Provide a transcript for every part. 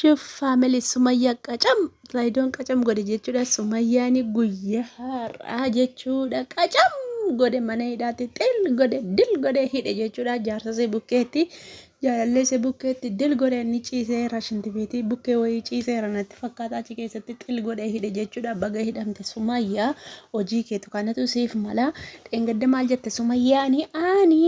Shuf family Sumayya qacam Saidoon qacam godhe jechuudha. Sumayyaan guyyaa har'aa jechuudha. Qacam godhe mana hidhaatti xil godhe dil godhe hidhe jechuudha. Jaarsa ishee bukkeetti jaalallee ishee bukkeetti dil godhe inni ciiseera shintibeetii bukkee wayii ciiseera natti fakkaata achi keessatti xil godhe hidhe jechuudha. Baga hidhamte Sumayyaa hojii keetu kanatu siif mala. Dheengadda maal jette Sumayyaani ani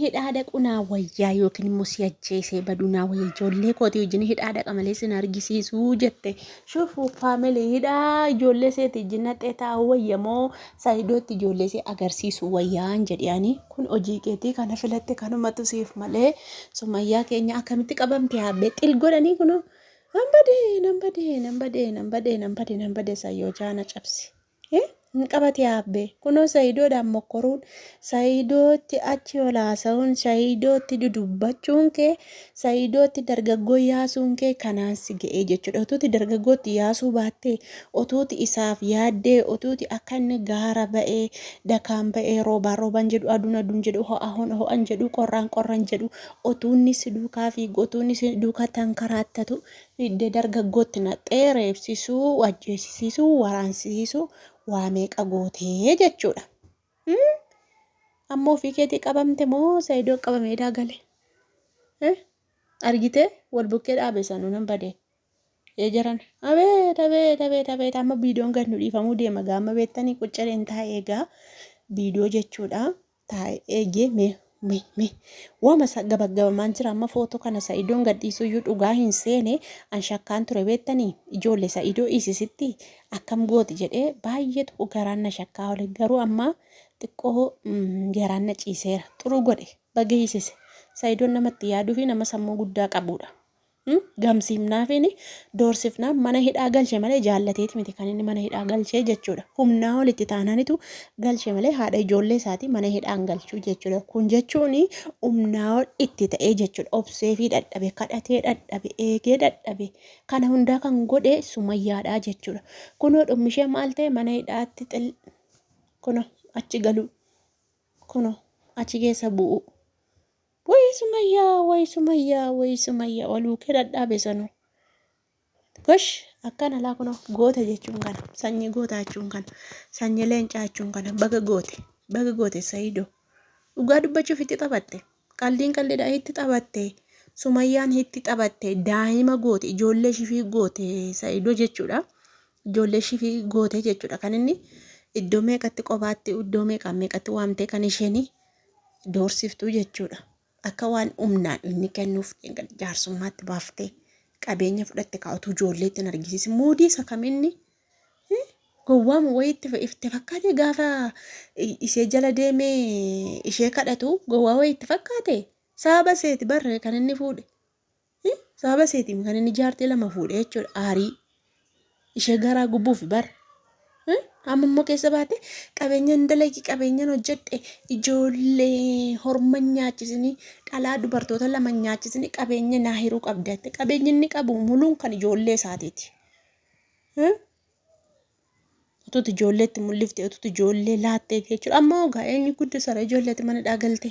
hidhaa dhaqu naa wayyaa yookiin immoo si ajjeesee baduu naa wayya ijoollee kootii wajjin hidhaa dhaqa malee sin argisiisuu jette. Shufu faamilii hidhaa ijoollee seeti wajjin naqxee taa'uu wayya moo saayidootti ijoollee see agarsiisuu wayyaan jedhe ani kun hojii keetii kana filatte kanumatu siif malee sumayyaa keenya akkamitti qabamte haabbee xil godhanii kunoo nan badee nan badee nan badee nan badee nan badee nan badee sayyoo jaana cabsi. Hin qabate aabbee. Kunoo Sayidoodhaan mokkoruun, Sayidootti achi ol haasa'uun, Sayidootti dudubbachuun kee, Sayidootti dargaggoo yaasuun kee kanaan si ga'ee jechuudha. Otuuti dargaggootti yaasuu baattee, otuuti isaaf yaaddee, otuuti akka inni gaara ba'ee, dakaan ba'ee, roobaan roobaan jedhu, aduun aduun jedhu, ho'a ho'an jedhu, qorraan qorran jedhu, otuunni si duukaa fiigu, otuunni si duukaa tankaraattatu, Fiddee dargaggootti naqxee reebsisuu, ajjeesisiisuu, waraansisiisuu waa meeqa gootee jechuudha. Amma ofii keetii qabamte moo Saidoo qabamee hidhaa gale? Argitee wal bukkee dhaabe sanuu nan badee. Ee jaran abeet abeet abeet abeet amma viidiyoon gad nu dhiifamuu deema gaama beektanii quccareen taa'ee egaa viidiyoo jechuudha. Taa'e eegee mee mee mee waama isa gabaggabamaan jira amma footoo kana sa'idoon gadhiisuyyuu dhugaa hin seene an shakkaan ture beektanii ijoollee sa'idoo isisitti akkam gooti jedhee baay'ee tokko garaan na shakkaa ole garuu amma xiqqoo garaan na ciiseera xuruu godhe baga hiisise sa'idoon namatti yaaduu fi nama sammuu guddaa qabudha. Gamsiifnaafiin doorsifnaan mana hidhaa galche malee jaallateeti miti kan inni mana hidhaa galchee jechuudha. Humnaa olitti taanaanitu galche malee haadha ijoollee isaatii mana hidhaan galchuu jechuudha. Kun jechuun humnaa ol itti ta'ee jechuudha. Obseefii dadhabe, kadhatee dadhabe, eegee dadhabe. Kana hundaa kan godhe sumayyaadhaa jechuudha. Kunoo dhummi ishee maal ta'e mana hidhaatti xil kunoo achi galuu kunoo achi keessa bu'uu. Wayi sumayyaa wayi sumayyaa wayi sumayyaa waluu kee dhadhaabe sanuu. Gosh akkana laa kunoo goota jechuun kana sanyii gootaa jechuun kana sanyii leencaa jechuun kana baga goote baga goote sayido dhugaa dubbachuuf itti taphatte qaldiin qaldiidha itti taphatte sumayyaan itti taphatte daa'ima goote ijoollee shifii goote sayido jechuudha ijoollee shifii goote jechuudha kan inni iddoo meeqatti qobaatti iddoo meeqaan meeqatti waamtee kan isheen doorsiftuu jechuudha. Akka waan humnaan inni kennuuf jaarsummaatti baaftee qabeenya fudhatte kaa'utu ijoolleetti hin argisiisin. Muudii isa kam inni gowwaama wayiitti itti fakkaate gaafa ishee jala deemee ishee kadhatu gowwaa wayiitti fakkaate sababa seeti barre kan inni fuudhe. Sababa iseetiin kan inni jaartii lama fuudhe jechuudha. Aarii ishee garaa gubuuf bar. Amma immoo keessa baate qabeenyan dalagi qabeenyan hojjedhe ijoollee horma nyaachisinii dhalaa dubartoota lama nyaachisinii qabeenya naa hiruu qabda jette. Qabeenyi inni qabu muluun kan ijoollee isaatiiti. Utuuti ijoolleetti mul'ifte utuuti ijoollee laatteef jechuudha. Amma ogaa eenyu guddisara ijoolleetti mana hidhaa galte.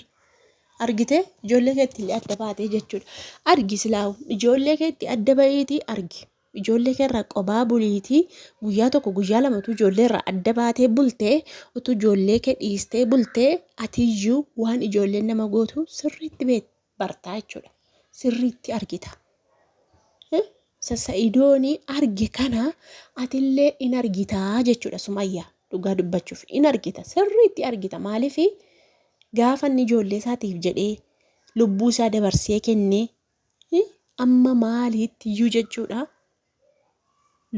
Argite ijoollee keetti illee adda baatee jechuudha. Argi silaawu ijoollee keetti adda bahiitii argi. Ijoollee keerraa qobaa buliitii guyyaa tokko guyyaa lama utuu ijoollee irraa adda baatee bultee utuu ijoollee kee dhiistee bultee atiyyuu waan ijoolleen nama gootu sirriitti beekta bartaa jechuudha. Sirriitti argita. Isa Sa'idooni arge kana atillee in argitaa jechuudha Sumayyaa dhugaa dubbachuuf in argita sirriitti argita maaliif gaafa inni ijoollee isaatiif jedhee lubbuu isaa dabarsee kennee amma maaliitti iyyuu jechuudha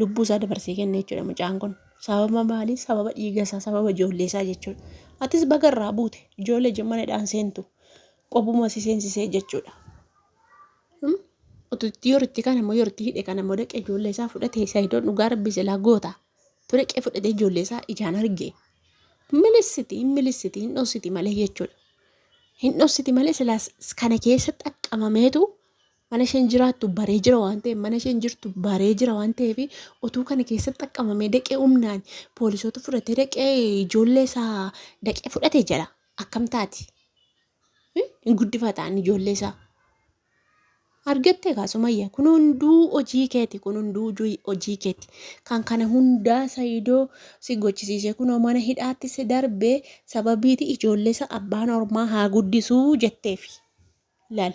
lubbuu isaa dabarsee kenne jechuudha mucaan kun sababa maalii sababa dhiiga isaa sababa ijoollee isaa jechuudha atis baga irraa buute ijoollee jimma hidhaan seentu qobuma si seensisee jechuudha. Ututti yoritti kana immoo yoritti hidhe kana immoo dhaqee ijoollee isaa fudhatee Sayidoon dhugaa rabbi silaa goota. Tu dhaqee fudhatee ijoollee isaa ijaan arge. Milissiti hin milissiti hin dhossiti malee jechuudha. Hin dhossiti malee silaa kana keessa xaqqamameetu mana isheen jiraattu baree jira waan ta'eef mana isheen jirtu baree jira waan ta'eef utuu kana keessa xaqqamamee dhaqee humnaan poolisoota fudhatee dhaqee ijoollee isaa dhaqee fudhate jedha. Akkam taati? Hin guddifataan ijoollee isaa. Argattee kaa Sumayya kun hunduu hojii keeti kun hunduu hojii keeti kan kana hundaa Saidoo si gochisiise kunoo mana hidhaatti si darbee sababiiti ijoolleesa abbaan ormaa haa guddisuu jetteefi laal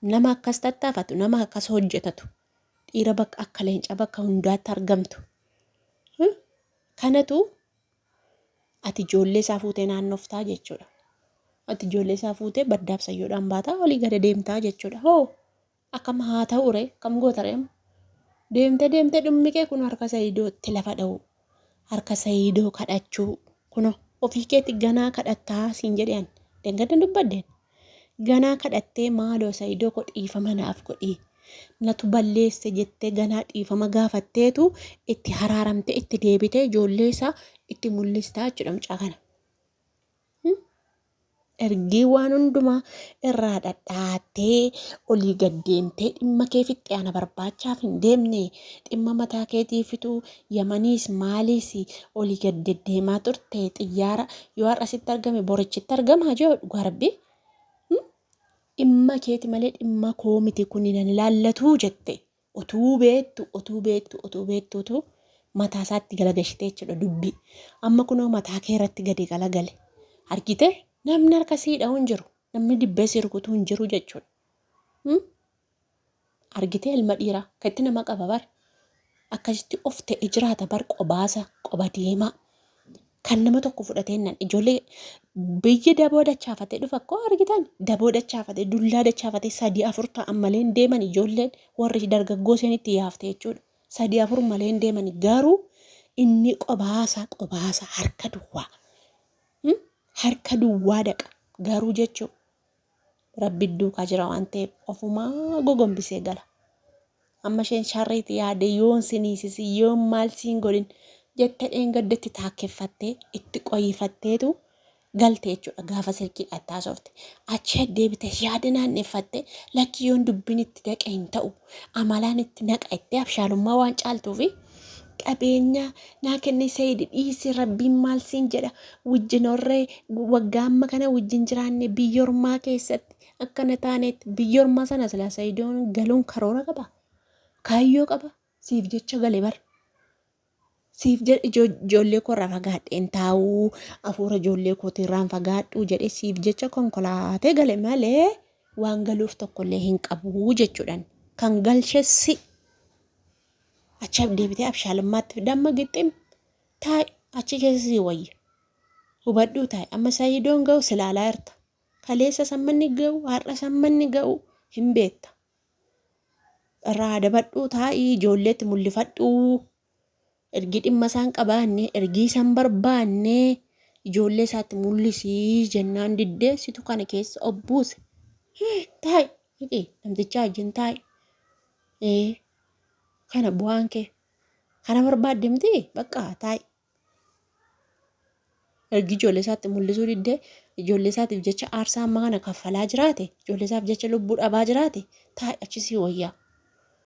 nama akkas tattaafatu nama akkas hojjetatu dhiira bakka akka leencaa bakka hundaatti argamtu kanatu Ati ijoollee isaa fuutee naannoftaa jechuudha. Ati ijoollee isaa fuutee baddaaf sayyoodhaan baataa olii gada deemtaa jechuudha. Hoo akkam haa ta'u ree akkam goota ree amma? Deemtee deemtee dhummi kee kun harka Sayidootti lafa dha'u. Harka Sayidoo kadhachuu kunoo ofii keetti ganaa kadhattaa siin jedhe an. Deengaddan dubbadheen. Ganaa kadhattee maaloo Saidoo koo dhiifama naaf godhi natu balleesse jettee ganaa dhiifama gaafatteetu itti haraaramtee itti deebitee ijoollee isaa itti mul'istaa jechuudha mucaa kana. Ergii waan hundumaa irraa dhadhaattee olii gad deemtee dhimma kee fixxe ana barbaachaaf hin deemne dhimma mataa keetiifitu yamaniis maaliis olii gad deddeemaa turte xiyyaara yoo har'a sitti argame borichitti argama jedhu dhugaa rabbii dhimma keeti malee dhimma koo miti kuni nan ilaallatu jette utuu beektu utuu beektu utuu beektuutu mataa isaatti galagashite jechuudha dubbii amma kunoo mataa kee irratti gadi galagale argite namni harka sii dha'u hin jiru namni dibbee si rukutu hin jiru jechuudha. Argitee ilma dhiiraa akka itti nama qaba bar. Akkasitti of ta'e jiraata bar qobaasa qoba deemaa. Kan nama tokko fudhatee nan ijoollee biyya daboo dachaafatee dhufa akkoo argitan daboo dachaafatee dullaa dachaafatee sadii afur ta'an malee hin deeman ijoolleen warri dargaggoo isheen itti yaafte jechuudha. Sadii afur malee hin deeman garuu inni qobaasa qobaasa harka duwwaa. Harka duwwaa dhaqa garuu jechuudha. Rabbi duukaa jira waan ta'eef ofumaa gogombisee gala. Amma isheen sharriitti yaade yoon sin hiisisin yoon maal siin godhin jette dheengadda itti taakkeffattee itti qoyifatteetu galte jechuudha gaafa silkiidhaan taasofte. Achi deebite yaada naanneffatte lakki yoon dubbiin itti daqe hin ta'u amalaan itti naqa itti abshaalummaa waan caaltuufi qabeenya naa kenne Sayid dhiisi rabbiin maal siin jedha wajjin horree waggaa amma kana wajjin jiraanne biyya ormaa keessatti akkana taanetti biyya ormaa sana silaa Sayidoon galuun karoora qaba kaayyoo qaba siif jecha gale bar siif jedhe ijoollee koo irraa fagaadheen taa'uu hafuura ijoollee kootii irraan fagaadhuu jedhe siif jecha konkolaatee gale malee waan galuuf tokkollee hin qabu jechuudhaan kan galche si Achi deebitee abshaalummaatti fida amma gixxim taa'i achi keessa sii wayya. Hubadhuu taa'i amma sayidoon ga'u silaalaa jirta. Kaleessa sammanni ga'u har'a sammanni ga'u hin beekta. Irraa adabadhuu taa'i ijoolleetti mul'ifadhuu. Ergii dhimma isaan qabaanne ergii isaan barbaanne ijoollee isaatti mul'isii jennaan diddee situ kana keessa obbuuse. Taa'i namtichaa wajjin taa'i. Ee kana bu'aan kee kana barbaadde miti bakka taa'i. Ergi ijoollee isaatti mul'isuu diddee ijoollee isaatiif jecha aarsaa amma kana kaffalaa jiraate ijoollee isaaf jecha lubbuu dhabaa jiraate taa'i achi sii wayyaa.